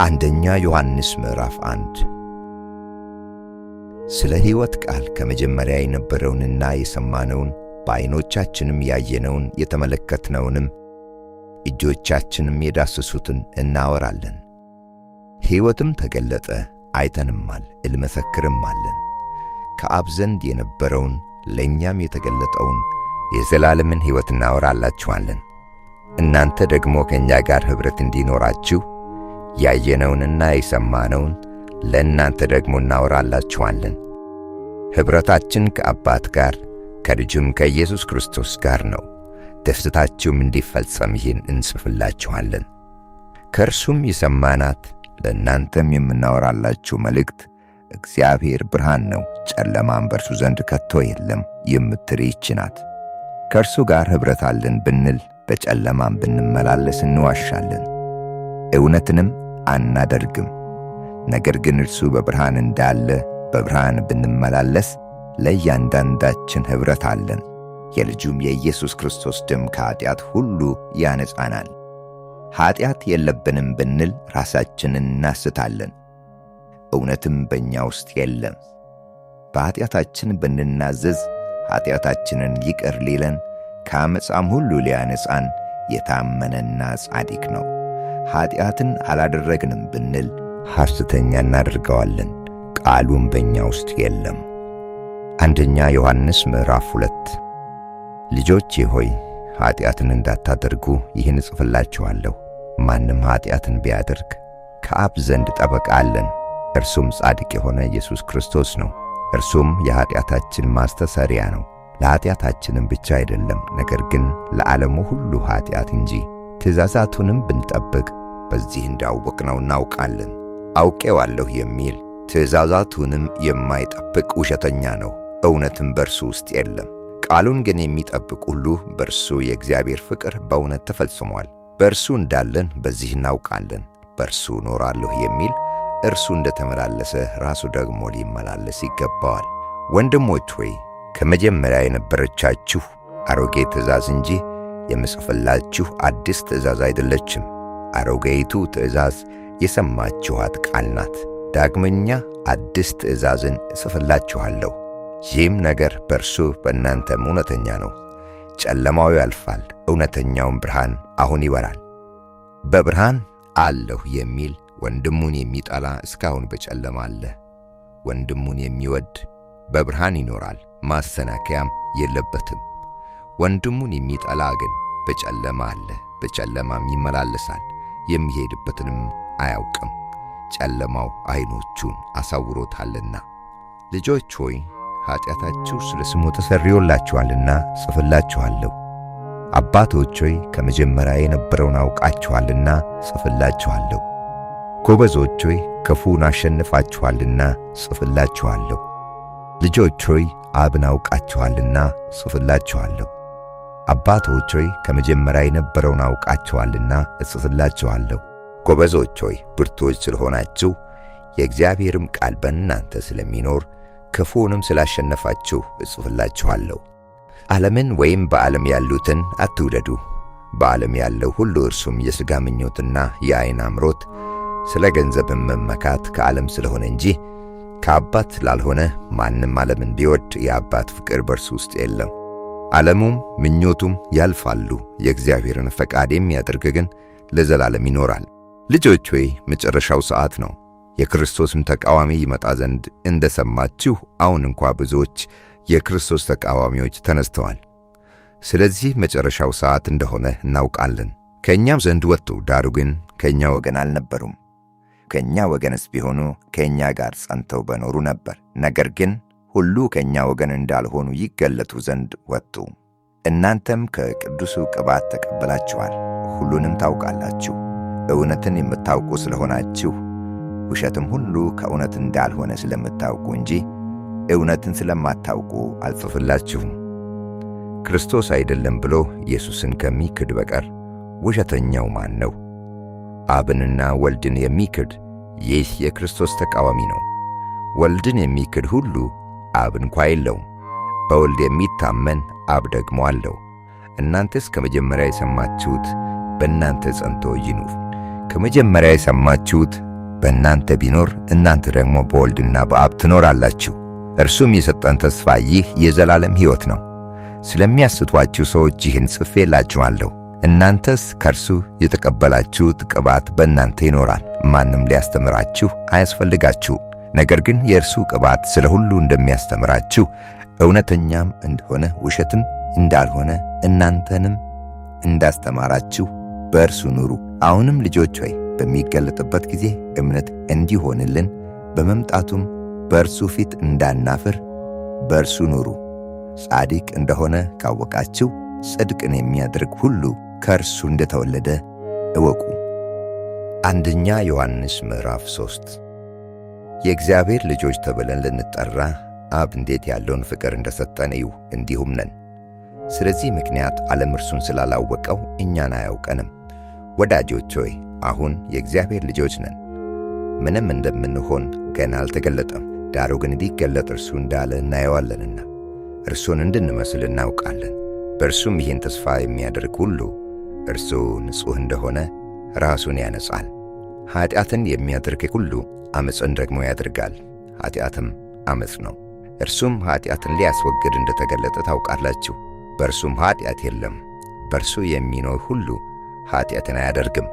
አንደኛ ዮሐንስ ምዕራፍ 1። ስለ ሕይወት ቃል ከመጀመሪያ የነበረውንና የሰማነውን በዓይኖቻችንም ያየነውን የተመለከትነውንም እጆቻችንም የዳሰሱትን እናወራለን። ሕይወትም ተገለጠ፣ አይተንማል፣ እንመሰክርማለን። ከአብ ዘንድ የነበረውን ለእኛም የተገለጠውን የዘላለምን ሕይወት እናወራላችኋለን። እናንተ ደግሞ ከእኛ ጋር ኅብረት እንዲኖራችሁ ያየነውንና የሰማነውን ለእናንተ ደግሞ እናወራላችኋለን። ኅብረታችን ከአባት ጋር ከልጁም ከኢየሱስ ክርስቶስ ጋር ነው። ደስታችሁም እንዲፈጸም ይህን እንጽፍላችኋለን። ከእርሱም የሰማናት ለእናንተም የምናወራላችሁ መልእክት እግዚአብሔር ብርሃን ነው፣ ጨለማም በእርሱ ዘንድ ከቶ የለም የምትል ይህች ናት። ከእርሱ ጋር ኅብረት አለን ብንል በጨለማም ብንመላለስ እንዋሻለን፣ እውነትንም አናደርግም። ነገር ግን እርሱ በብርሃን እንዳለ በብርሃን ብንመላለስ ለእያንዳንዳችን ኅብረት አለን፣ የልጁም የኢየሱስ ክርስቶስ ደም ከኃጢአት ሁሉ ያነጻናል። ኃጢአት የለብንም ብንል ራሳችንን እናስታለን፣ እውነትም በእኛ ውስጥ የለም። በኃጢአታችን ብንናዘዝ ኃጢአታችንን ይቅር ሊለን ከዓመፃም ሁሉ ሊያነጻን የታመነና ጻድቅ ነው። ኃጢአትን አላደረግንም ብንል ሐሰተኛ እናደርገዋለን፣ ቃሉም በእኛ ውስጥ የለም። አንደኛ ዮሐንስ ምዕራፍ 2። ልጆቼ ሆይ ኃጢአትን እንዳታደርጉ ይህን እጽፍላችኋለሁ። ማንም ኃጢአትን ቢያደርግ ከአብ ዘንድ ጠበቃ አለን፣ እርሱም ጻድቅ የሆነ ኢየሱስ ክርስቶስ ነው። እርሱም የኃጢአታችን ማስተሰሪያ ነው፣ ለኃጢአታችንም ብቻ አይደለም፣ ነገር ግን ለዓለሙ ሁሉ ኃጢአት እንጂ። ትእዛዛቱንም ብንጠብቅ በዚህ እንዳወቅነው እናውቃለን። አውቄዋለሁ የሚል ትእዛዛቱንም የማይጠብቅ ውሸተኛ ነው፣ እውነትም በእርሱ ውስጥ የለም። ቃሉን ግን የሚጠብቅ ሁሉ በእርሱ የእግዚአብሔር ፍቅር በእውነት ተፈጽሟል። በእርሱ እንዳለን በዚህ እናውቃለን። በእርሱ እኖራለሁ የሚል እርሱ እንደተመላለሰ ራሱ ደግሞ ሊመላለስ ይገባዋል። ወንድሞች ሆይ ከመጀመሪያ የነበረቻችሁ አሮጌ ትእዛዝ እንጂ የምጽፍላችሁ አዲስ ትእዛዝ አይደለችም። አሮጌይቱ ትእዛዝ የሰማችኋት ቃል ናት። ዳግመኛ አዲስ ትእዛዝን እጽፍላችኋለሁ። ይህም ነገር በእርሱ በእናንተም እውነተኛ ነው። ጨለማው ያልፋል፣ እውነተኛውም ብርሃን አሁን ይበራል። በብርሃን አለሁ የሚል ወንድሙን የሚጠላ እስካሁን በጨለማ አለ። ወንድሙን የሚወድ በብርሃን ይኖራል፣ ማሰናከያም የለበትም። ወንድሙን የሚጠላ ግን በጨለማ አለ፣ በጨለማም ይመላለሳል፣ የሚሄድበትንም አያውቅም፣ ጨለማው ዓይኖቹን አሳውሮታልና። ልጆች ሆይ ኃጢአታችሁ ስለ ስሙ ተሰርዮላችኋልና ጽፍላችኋለሁ። አባቶች ሆይ ከመጀመሪያ የነበረውን አውቃችኋልና ጽፍላችኋለሁ። ጎበዞች ሆይ ክፉን አሸንፋችኋልና ጽፍላችኋለሁ። ልጆች ሆይ አብን አውቃችኋልና ጽፍላችኋለሁ። አባቶች ሆይ ከመጀመሪያ የነበረውን አውቃችኋልና እጽፍላችኋለሁ። ጎበዞች ሆይ ብርቱዎች ስለሆናችሁ የእግዚአብሔርም ቃል በእናንተ ስለሚኖር ክፉውንም ስላሸነፋችሁ እጽፍላችኋለሁ። ዓለምን ወይም በዓለም ያሉትን አትውደዱ። በዓለም ያለው ሁሉ እርሱም የሥጋ ምኞትና የዓይን አምሮት፣ ስለ ገንዘብም መመካት ከዓለም ስለሆነ እንጂ ከአባት ስላልሆነ ማንም ዓለምን ቢወድ የአባት ፍቅር በእርሱ ውስጥ የለም። ዓለሙም ምኞቱም ያልፋሉ፣ የእግዚአብሔርን ፈቃድ የሚያደርግ ግን ለዘላለም ይኖራል። ልጆች ሆይ መጨረሻው ሰዓት ነው። የክርስቶስም ተቃዋሚ ይመጣ ዘንድ እንደ ሰማችሁ አሁን እንኳ ብዙዎች የክርስቶስ ተቃዋሚዎች ተነስተዋል። ስለዚህ መጨረሻው ሰዓት እንደሆነ እናውቃለን። ከእኛም ዘንድ ወጡ፣ ዳሩ ግን ከእኛ ወገን አልነበሩም። ከእኛ ወገንስ ቢሆኑ ከእኛ ጋር ጸንተው በኖሩ ነበር። ነገር ግን ሁሉ ከእኛ ወገን እንዳልሆኑ ይገለጡ ዘንድ ወጡ። እናንተም ከቅዱሱ ቅባት ተቀብላችኋል፣ ሁሉንም ታውቃላችሁ። እውነትን የምታውቁ ስለሆናችሁ ውሸትም ሁሉ ከእውነት እንዳልሆነ ስለምታውቁ እንጂ እውነትን ስለማታውቁ አልጽፍላችሁም። ክርስቶስ አይደለም ብሎ ኢየሱስን ከሚክድ በቀር ውሸተኛው ማን ነው? አብንና ወልድን የሚክድ ይህ የክርስቶስ ተቃዋሚ ነው። ወልድን የሚክድ ሁሉ አብ እንኳ የለውም። በወልድ የሚታመን አብ ደግሞ አለው። እናንተስ ከመጀመሪያ የሰማችሁት በእናንተ ጸንቶ ይኑር። ከመጀመሪያ የሰማችሁት በእናንተ ቢኖር እናንተ ደግሞ በወልድና በአብ ትኖራላችሁ። እርሱም የሰጠን ተስፋ ይህ የዘላለም ሕይወት ነው። ስለሚያስቷችሁ ሰዎች ይህን ጽፌላችኋለሁ። እናንተስ ከእርሱ የተቀበላችሁት ቅባት በእናንተ ይኖራል፣ ማንም ሊያስተምራችሁ አያስፈልጋችሁ። ነገር ግን የእርሱ ቅባት ስለ ሁሉ እንደሚያስተምራችሁ እውነተኛም እንደሆነ ውሸትም እንዳልሆነ እናንተንም እንዳስተማራችሁ በእርሱ ኑሩ። አሁንም ልጆች ሆይ በሚገለጥበት ጊዜ እምነት እንዲሆንልን በመምጣቱም በእርሱ ፊት እንዳናፍር በእርሱ ኑሩ። ጻድቅ እንደሆነ ካወቃችሁ ጽድቅን የሚያደርግ ሁሉ ከእርሱ እንደተወለደ እወቁ። አንደኛ ዮሐንስ ምዕራፍ 3። የእግዚአብሔር ልጆች ተብለን ልንጠራ አብ እንዴት ያለውን ፍቅር እንደሰጠን እዩ፣ እንዲሁም ነን። ስለዚህ ምክንያት ዓለም እርሱን ስላላወቀው እኛን አያውቀንም። ወዳጆች ሆይ አሁን የእግዚአብሔር ልጆች ነን። ምንም እንደምንሆን ገና አልተገለጠም። ዳሩ ግን ቢገለጥ እርሱ እንዳለ እናየዋለንና እርሱን እንድንመስል እናውቃለን። በእርሱም ይህን ተስፋ የሚያደርግ ሁሉ እርሱ ንጹሕ እንደሆነ ራሱን ያነጻል። ኃጢአትን የሚያደርግ ሁሉ ዓመፅን ደግሞ ያደርጋል፣ ኃጢአትም ዓመፅ ነው። እርሱም ኃጢአትን ሊያስወግድ እንደተገለጠ ታውቃላችሁ። በእርሱም ኃጢአት የለም። በእርሱ የሚኖር ሁሉ ኃጢአትን አያደርግም።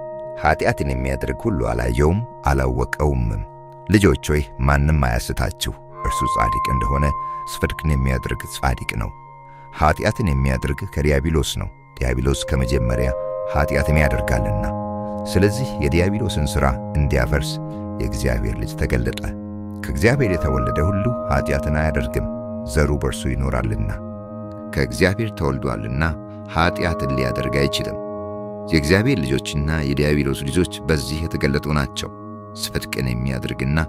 ኃጢአትን የሚያደርግ ሁሉ አላየውም አላወቀውምም። ልጆች ሆይ ማንም አያስታችሁ። እርሱ ጻድቅ እንደሆነ ጽድቅን የሚያደርግ ጻድቅ ነው። ኃጢአትን የሚያደርግ ከዲያብሎስ ነው፣ ዲያብሎስ ከመጀመሪያ ኃጢአትን ያደርጋልና። ስለዚህ የዲያብሎስን ሥራ እንዲያፈርስ የእግዚአብሔር ልጅ ተገለጠ። ከእግዚአብሔር የተወለደ ሁሉ ኃጢአትን አያደርግም፣ ዘሩ በእርሱ ይኖራልና። ከእግዚአብሔር ተወልዷልና ኃጢአትን ሊያደርግ አይችልም። የእግዚአብሔር ልጆችና የዲያብሎስ ልጆች በዚህ የተገለጡ ናቸው። ጽድቅን የሚያደርግና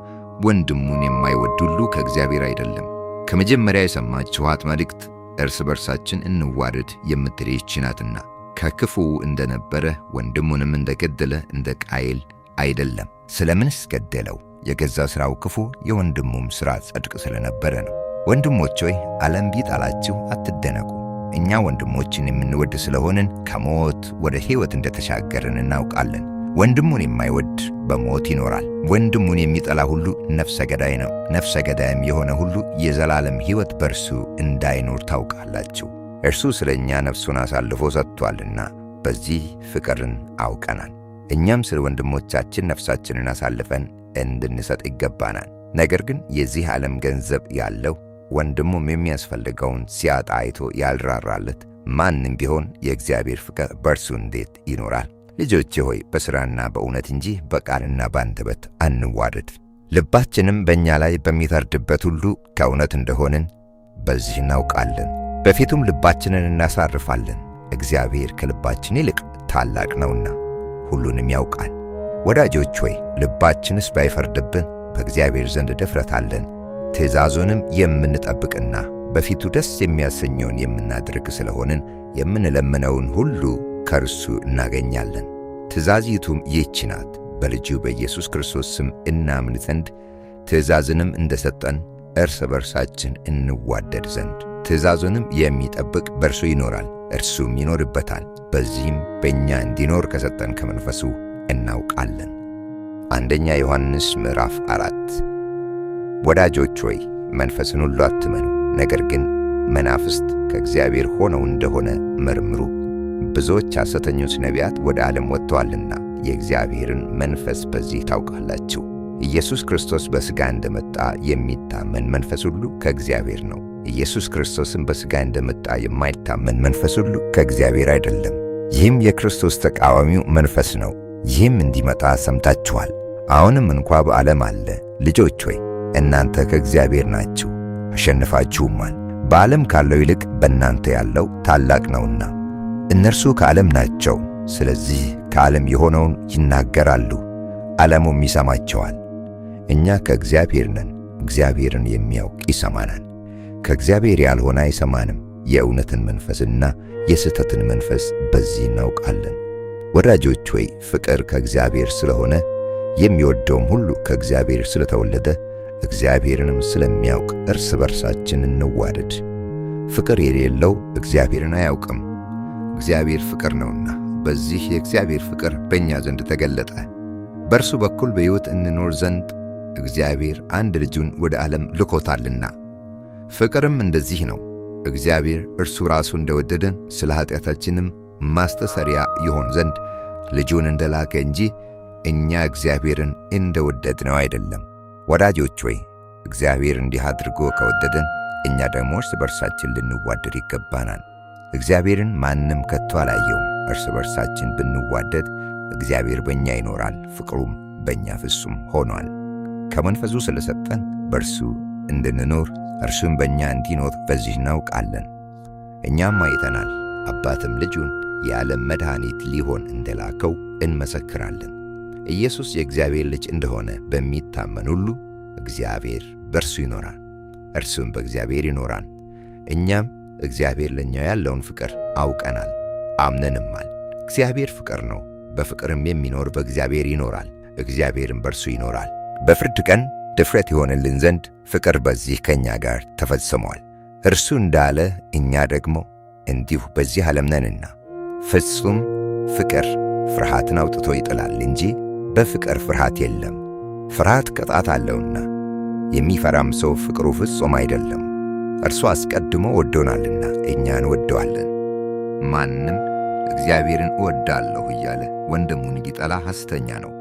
ወንድሙን የማይወድ ሁሉ ከእግዚአብሔር አይደለም። ከመጀመሪያ የሰማችኋት መልእክት እርስ በርሳችን እንዋደድ የምትል ይህች ናትና፣ ከክፉው እንደነበረ ወንድሙንም እንደገደለ እንደ ቃየል አይደለም። ስለምንስ ገደለው? የገዛ ሥራው ክፉ የወንድሙም ሥራ ጽድቅ ስለነበረ ነው። ወንድሞች ሆይ ዓለም ቢጠላችሁ አትደነቁ። እኛ ወንድሞችን የምንወድ ስለሆንን ከሞት ወደ ሕይወት እንደተሻገርን እናውቃለን። ወንድሙን የማይወድ በሞት ይኖራል። ወንድሙን የሚጠላ ሁሉ ነፍሰ ገዳይ ነው። ነፍሰ ገዳይም የሆነ ሁሉ የዘላለም ሕይወት በእርሱ እንዳይኖር ታውቃላችሁ። እርሱ ስለ እኛ ነፍሱን አሳልፎ ሰጥቷልና በዚህ ፍቅርን አውቀናል። እኛም ስለ ወንድሞቻችን ነፍሳችንን አሳልፈን እንድንሰጥ ይገባናል። ነገር ግን የዚህ ዓለም ገንዘብ ያለው ወንድሙም የሚያስፈልገውን ሲያጣ አይቶ ያልራራለት ማንም ቢሆን የእግዚአብሔር ፍቅር በእርሱ እንዴት ይኖራል? ልጆቼ ሆይ በሥራና በእውነት እንጂ በቃልና በአንደበት አንዋደድ። ልባችንም በእኛ ላይ በሚፈርድበት ሁሉ ከእውነት እንደሆንን በዚህ እናውቃለን። በፊቱም ልባችንን እናሳርፋለን። እግዚአብሔር ከልባችን ይልቅ ታላቅ ነውና ሁሉንም ያውቃል። ወዳጆች ሆይ ልባችንስ ባይፈርድብን በእግዚአብሔር ዘንድ ድፍረት አለን። ትእዛዙንም የምንጠብቅና በፊቱ ደስ የሚያሰኘውን የምናደርግ ስለሆንን የምንለምነውን ሁሉ ከእርሱ እናገኛለን። ትእዛዚቱም ይህች ናት፣ በልጁ በኢየሱስ ክርስቶስ ስም እናምን ዘንድ ትእዛዝንም እንደሰጠን እርስ በርሳችን እንዋደድ ዘንድ። ትእዛዙንም የሚጠብቅ በእርሱ ይኖራል፣ እርሱም ይኖርበታል። በዚህም በእኛ እንዲኖር ከሰጠን ከመንፈሱ እናውቃለን። አንደኛ ዮሐንስ ምዕራፍ 4። ወዳጆች ሆይ መንፈስን ሁሉ አትመኑ፣ ነገር ግን መናፍስት ከእግዚአብሔር ሆነው እንደሆነ መርምሩ። ብዙዎች ሐሰተኞች ነቢያት ወደ ዓለም ወጥተዋልና የእግዚአብሔርን መንፈስ በዚህ ታውቃላችሁ። ኢየሱስ ክርስቶስ በሥጋ እንደመጣ የሚታመን መንፈስ ሁሉ ከእግዚአብሔር ነው። ኢየሱስ ክርስቶስን በሥጋ እንደመጣ የማይታመን መንፈስ ሁሉ ከእግዚአብሔር አይደለም። ይህም የክርስቶስ ተቃዋሚው መንፈስ ነው። ይህም እንዲመጣ ሰምታችኋል፣ አሁንም እንኳ በዓለም አለ። ልጆች ሆይ እናንተ ከእግዚአብሔር ናችሁ፣ አሸንፋችሁማል። በዓለም ካለው ይልቅ በእናንተ ያለው ታላቅ ነውና። እነርሱ ከዓለም ናቸው፣ ስለዚህ ከዓለም የሆነውን ይናገራሉ፣ ዓለሙም ይሰማቸዋል። እኛ ከእግዚአብሔር ነን፣ እግዚአብሔርን የሚያውቅ ይሰማናል። ከእግዚአብሔር ያልሆነ አይሰማንም። የእውነትን መንፈስና የስህተትን መንፈስ በዚህ እናውቃለን። ወዳጆች ሆይ ፍቅር ከእግዚአብሔር ስለሆነ የሚወደውም ሁሉ ከእግዚአብሔር ስለተወለደ እግዚአብሔርንም ስለሚያውቅ እርስ በርሳችን እንዋደድ። ፍቅር የሌለው እግዚአብሔርን አያውቅም፣ እግዚአብሔር ፍቅር ነውና። በዚህ የእግዚአብሔር ፍቅር በእኛ ዘንድ ተገለጠ፣ በእርሱ በኩል በሕይወት እንኖር ዘንድ እግዚአብሔር አንድ ልጁን ወደ ዓለም ልኮታልና። ፍቅርም እንደዚህ ነው፣ እግዚአብሔር እርሱ ራሱ እንደወደደን ስለ ኃጢአታችንም ማስተሰሪያ ይሆን ዘንድ ልጁን እንደላከ እንጂ እኛ እግዚአብሔርን እንደወደድነው አይደለም። ወዳጆች ሆይ፣ እግዚአብሔር እንዲህ አድርጎ ከወደደን እኛ ደግሞ እርስ በርሳችን ልንዋደድ ይገባናል። እግዚአብሔርን ማንም ከቶ አላየውም። እርስ በርሳችን ብንዋደድ እግዚአብሔር በእኛ ይኖራል፣ ፍቅሩም በእኛ ፍጹም ሆኗል። ከመንፈሱ ስለሰጠን በእርሱ እንድንኖር እርሱም በእኛ እንዲኖር በዚህ እናውቃለን። እኛም አይተናል፣ አባትም ልጁን የዓለም መድኃኒት ሊሆን እንደላከው እንመሰክራለን። ኢየሱስ የእግዚአብሔር ልጅ እንደሆነ በሚታመን ሁሉ እግዚአብሔር በእርሱ ይኖራል፣ እርሱም በእግዚአብሔር ይኖራል። እኛም እግዚአብሔር ለእኛ ያለውን ፍቅር አውቀናል አምነንማል። እግዚአብሔር ፍቅር ነው። በፍቅርም የሚኖር በእግዚአብሔር ይኖራል፣ እግዚአብሔርም በእርሱ ይኖራል። በፍርድ ቀን ድፍረት ይሆንልን ዘንድ ፍቅር በዚህ ከእኛ ጋር ተፈጽሟል። እርሱ እንዳለ እኛ ደግሞ እንዲሁ በዚህ ዓለም ነንና። ፍጹም ፍቅር ፍርሃትን አውጥቶ ይጥላል እንጂ በፍቅር ፍርሃት የለም። ፍርሃት ቅጣት አለውና የሚፈራም ሰው ፍቅሩ ፍጹም አይደለም። እርሱ አስቀድሞ ወዶናልና እኛ እንወደዋለን። ማንም እግዚአብሔርን እወዳለሁ እያለ ወንድሙን ቢጠላ ሐሰተኛ ነው።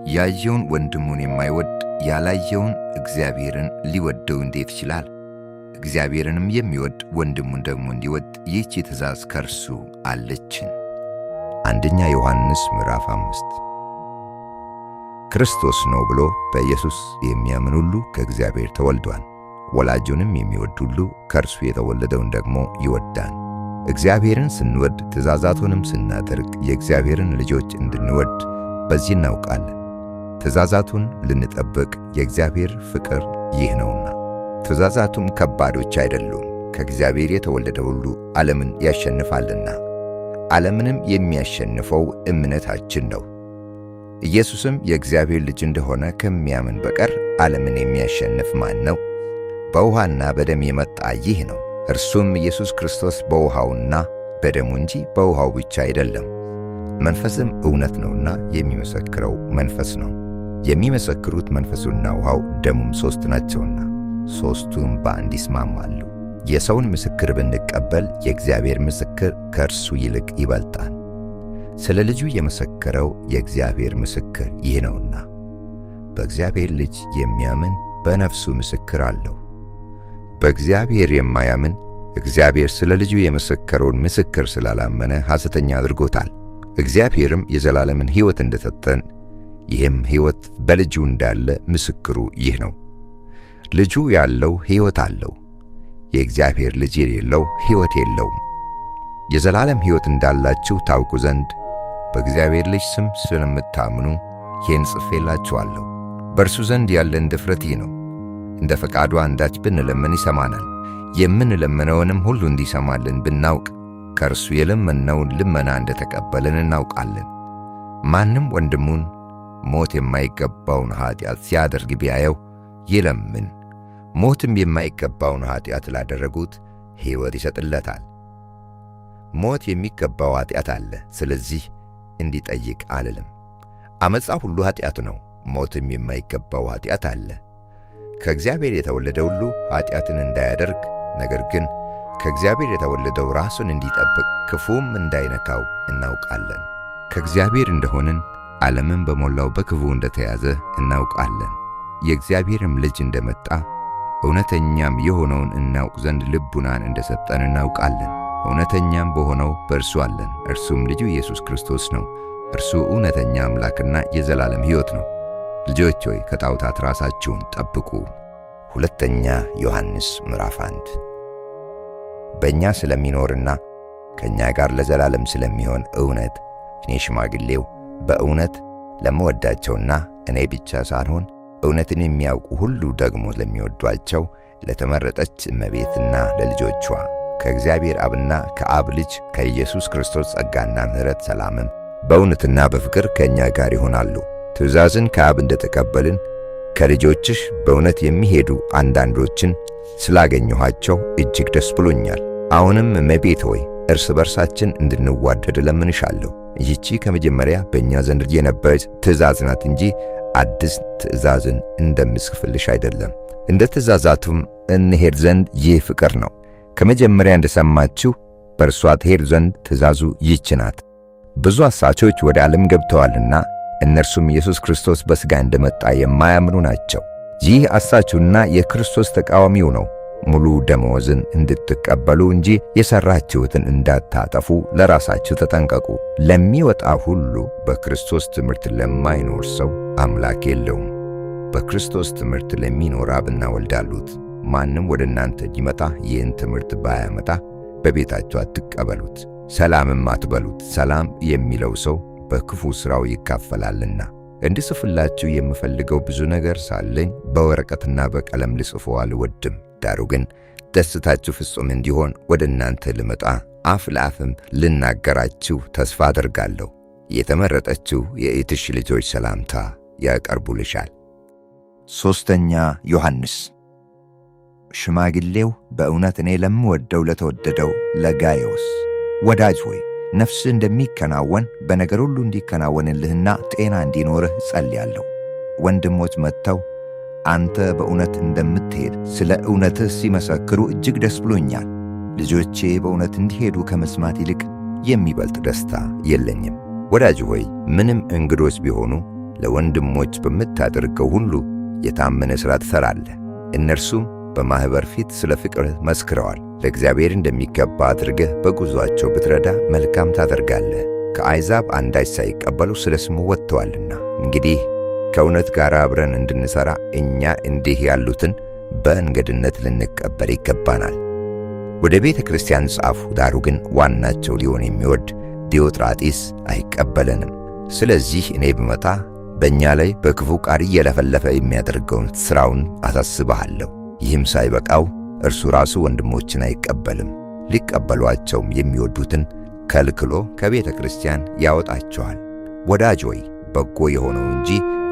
ያየውን ወንድሙን የማይወድ ያላየውን እግዚአብሔርን ሊወደው እንዴት ይችላል? እግዚአብሔርንም የሚወድ ወንድሙን ደግሞ እንዲወድ ይህች ትእዛዝ ከእርሱ አለችን። አንደኛ ዮሐንስ ምዕራፍ 5። ክርስቶስ ነው ብሎ በኢየሱስ የሚያምን ሁሉ ከእግዚአብሔር ተወልዷል። ወላጁንም የሚወድ ሁሉ ከእርሱ የተወለደውን ደግሞ ይወዳል። እግዚአብሔርን ስንወድ ትእዛዛቱንም ስናደርግ የእግዚአብሔርን ልጆች እንድንወድ በዚህ እናውቃለን። ትእዛዛቱን ልንጠብቅ የእግዚአብሔር ፍቅር ይህ ነውና። ትእዛዛቱም ከባዶች አይደሉም፣ ከእግዚአብሔር የተወለደ ሁሉ ዓለምን ያሸንፋልና። ዓለምንም የሚያሸንፈው እምነታችን ነው። ኢየሱስም የእግዚአብሔር ልጅ እንደሆነ ከሚያምን በቀር ዓለምን የሚያሸንፍ ማን ነው? በውሃና በደም የመጣ ይህ ነው። እርሱም ኢየሱስ ክርስቶስ በውሃውና በደሙ እንጂ በውሃው ብቻ አይደለም። መንፈስም እውነት ነውና የሚመሰክረው መንፈስ ነው። የሚመሰክሩት መንፈሱና ውሃው ደሙም ሦስት ናቸውና ሦስቱም በአንድ ይስማማሉ። የሰውን ምስክር ብንቀበል የእግዚአብሔር ምስክር ከእርሱ ይልቅ ይበልጣል። ስለ ልጁ የመሰከረው የእግዚአብሔር ምስክር ይህ ነውና። በእግዚአብሔር ልጅ የሚያምን በነፍሱ ምስክር አለው። በእግዚአብሔር የማያምን እግዚአብሔር ስለ ልጁ የመሰከረውን ምስክር ስላላመነ ሐሰተኛ አድርጎታል። እግዚአብሔርም የዘላለምን ሕይወት እንደሰጠን ይህም ሕይወት በልጁ እንዳለ ምስክሩ ይህ ነው። ልጁ ያለው ሕይወት አለው። የእግዚአብሔር ልጅ የሌለው ሕይወት የለውም። የዘላለም ሕይወት እንዳላችሁ ታውቁ ዘንድ በእግዚአብሔር ልጅ ስም ስለምታምኑ ይህን ጽፌላችኋለሁ። በእርሱ ዘንድ ያለን ድፍረት ይህ ነው፣ እንደ ፈቃዱ አንዳች ብንለምን ይሰማናል። የምንለምነውንም ሁሉ እንዲሰማልን ብናውቅ ከእርሱ የለመነውን ልመና እንደ ተቀበልን እናውቃለን። ማንም ወንድሙን ሞት የማይገባውን ኃጢአት ሲያደርግ ቢያየው ይለምን፣ ሞትም የማይገባውን ኃጢአት ላደረጉት ሕይወት ይሰጥለታል። ሞት የሚገባው ኃጢአት አለ፣ ስለዚህ እንዲጠይቅ አልልም። ዓመፃ ሁሉ ኃጢአት ነው፣ ሞትም የማይገባው ኃጢአት አለ። ከእግዚአብሔር የተወለደ ሁሉ ኃጢአትን እንዳያደርግ፣ ነገር ግን ከእግዚአብሔር የተወለደው ራሱን እንዲጠብቅ ክፉም እንዳይነካው እናውቃለን። ከእግዚአብሔር እንደሆንን ዓለምን በሞላው በክፉ እንደተያዘ እናውቃለን። የእግዚአብሔርም ልጅ እንደመጣ እውነተኛም የሆነውን እናውቅ ዘንድ ልቡናን እንደሰጠን እናውቃለን። እውነተኛም በሆነው በእርሱ አለን፣ እርሱም ልጁ ኢየሱስ ክርስቶስ ነው። እርሱ እውነተኛ አምላክና የዘላለም ሕይወት ነው። ልጆች ሆይ፣ ከጣዖታት ራሳችሁን ጠብቁ። ሁለተኛ ዮሐንስ ምዕራፍ 1። በእኛ ስለሚኖርና ከእኛ ጋር ለዘላለም ስለሚሆን እውነት እኔ ሽማግሌው በእውነት ለምወዳቸውና እኔ ብቻ ሳልሆን እውነትን የሚያውቁ ሁሉ ደግሞ ለሚወዷቸው ለተመረጠች እመቤትና ለልጆቿ ከእግዚአብሔር አብና ከአብ ልጅ ከኢየሱስ ክርስቶስ ጸጋና ምሕረት ሰላምም በእውነትና በፍቅር ከእኛ ጋር ይሆናሉ። ትእዛዝን ከአብ እንደተቀበልን ከልጆችሽ በእውነት የሚሄዱ አንዳንዶችን ስላገኘኋቸው እጅግ ደስ ብሎኛል። አሁንም እመቤት ሆይ፣ እርስ በርሳችን እንድንዋደድ እለምንሻለሁ። ይህቺ ከመጀመሪያ በእኛ ዘንድ የነበረች ትእዛዝ ናት እንጂ አዲስ ትእዛዝን እንደምጽፍልሽ አይደለም። እንደ ትእዛዛቱም እንሄድ ዘንድ ይህ ፍቅር ነው። ከመጀመሪያ እንደሰማችሁ በእርሷ ትሄድ ዘንድ ትእዛዙ ይህች ናት። ብዙ አሳቾች ወደ ዓለም ገብተዋልና እነርሱም ኢየሱስ ክርስቶስ በሥጋ እንደመጣ የማያምኑ ናቸው። ይህ አሳቹና የክርስቶስ ተቃዋሚው ነው። ሙሉ ደመወዝን እንድትቀበሉ እንጂ የሠራችሁትን እንዳታጠፉ ለራሳችሁ ተጠንቀቁ። ለሚወጣ ሁሉ በክርስቶስ ትምህርት ለማይኖር ሰው አምላክ የለውም። በክርስቶስ ትምህርት ለሚኖር አብና ወልድ አሉት። ማንም ወደ እናንተ ቢመጣ ይህን ትምህርት ባያመጣ በቤታችሁ አትቀበሉት፣ ሰላምም አትበሉት። ሰላም የሚለው ሰው በክፉ ሥራው ይካፈላልና። እንድጽፍላችሁ የምፈልገው ብዙ ነገር ሳለኝ በወረቀትና በቀለም ልጽፈው አልወድም። ዳሩ ግን ደስታችሁ ፍጹም እንዲሆን ወደ እናንተ ልመጣ አፍ ለአፍም ልናገራችሁ ተስፋ አደርጋለሁ። የተመረጠችው የእህትሽ ልጆች ሰላምታ ያቀርቡልሻል። ሦስተኛ ዮሐንስ። ሽማግሌው በእውነት እኔ ለምወደው ለተወደደው ለጋይዮስ፣ ወዳጅ ሆይ ነፍስህ እንደሚከናወን በነገር ሁሉ እንዲከናወንልህና ጤና እንዲኖርህ ጸልያለሁ። ወንድሞች መጥተው አንተ በእውነት እንደምትሄድ ስለ እውነትህ ሲመሰክሩ እጅግ ደስ ብሎኛል። ልጆቼ በእውነት እንዲሄዱ ከመስማት ይልቅ የሚበልጥ ደስታ የለኝም። ወዳጅ ሆይ ምንም እንግዶች ቢሆኑ ለወንድሞች በምታደርገው ሁሉ የታመነ ሥራ ትሠራለህ። እነርሱም በማኅበር ፊት ስለ ፍቅርህ መስክረዋል። ለእግዚአብሔር እንደሚገባ አድርገህ በጉዞአቸው ብትረዳ መልካም ታደርጋለህ። ከአሕዛብ አንዳች ሳይቀበሉ ስለ ስሙ ወጥተዋልና። እንግዲህ ከእውነት ጋር አብረን እንድንሠራ እኛ እንዲህ ያሉትን በእንግድነት ልንቀበል ይገባናል። ወደ ቤተ ክርስቲያን ጻፉ። ዳሩ ግን ዋናቸው ሊሆን የሚወድ ዲዮጥራጢስ አይቀበለንም። ስለዚህ እኔ ብመጣ በእኛ ላይ በክፉ ቃል እየለፈለፈ የሚያደርገውን ሥራውን አሳስብሃለሁ። ይህም ሳይበቃው እርሱ ራሱ ወንድሞችን አይቀበልም፣ ሊቀበሏቸውም የሚወዱትን ከልክሎ ከቤተ ክርስቲያን ያወጣቸዋል። ወዳጅ ሆይ በጎ የሆነው እንጂ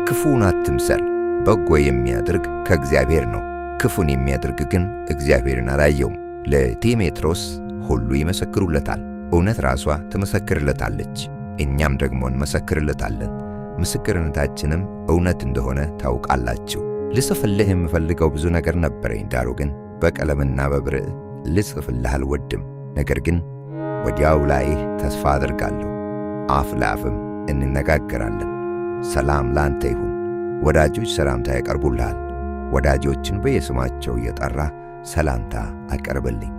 ክፉን አትምሰል። በጎ የሚያደርግ ከእግዚአብሔር ነው፣ ክፉን የሚያደርግ ግን እግዚአብሔርን አላየውም። ለዲሜጥሮስ ሁሉ ይመሰክሩለታል፣ እውነት ራሷ ትመሰክርለታለች፣ እኛም ደግሞ እንመሰክርለታለን። ምስክርነታችንም እውነት እንደሆነ ታውቃላችሁ። ልጽፍልህ የምፈልገው ብዙ ነገር ነበረኝ፣ ዳሩ ግን በቀለምና በብርዕ ልጽፍልህ አልወድም። ነገር ግን ወዲያው ላይህ ተስፋ አድርጋለሁ፣ አፍ ለአፍም እንነጋገራለን። ሰላም ላንተ ይሁን። ወዳጆች ሰላምታ ያቀርቡልሃል። ወዳጆችን በየስማቸው እየጠራ ሰላምታ አቀርብልኝ።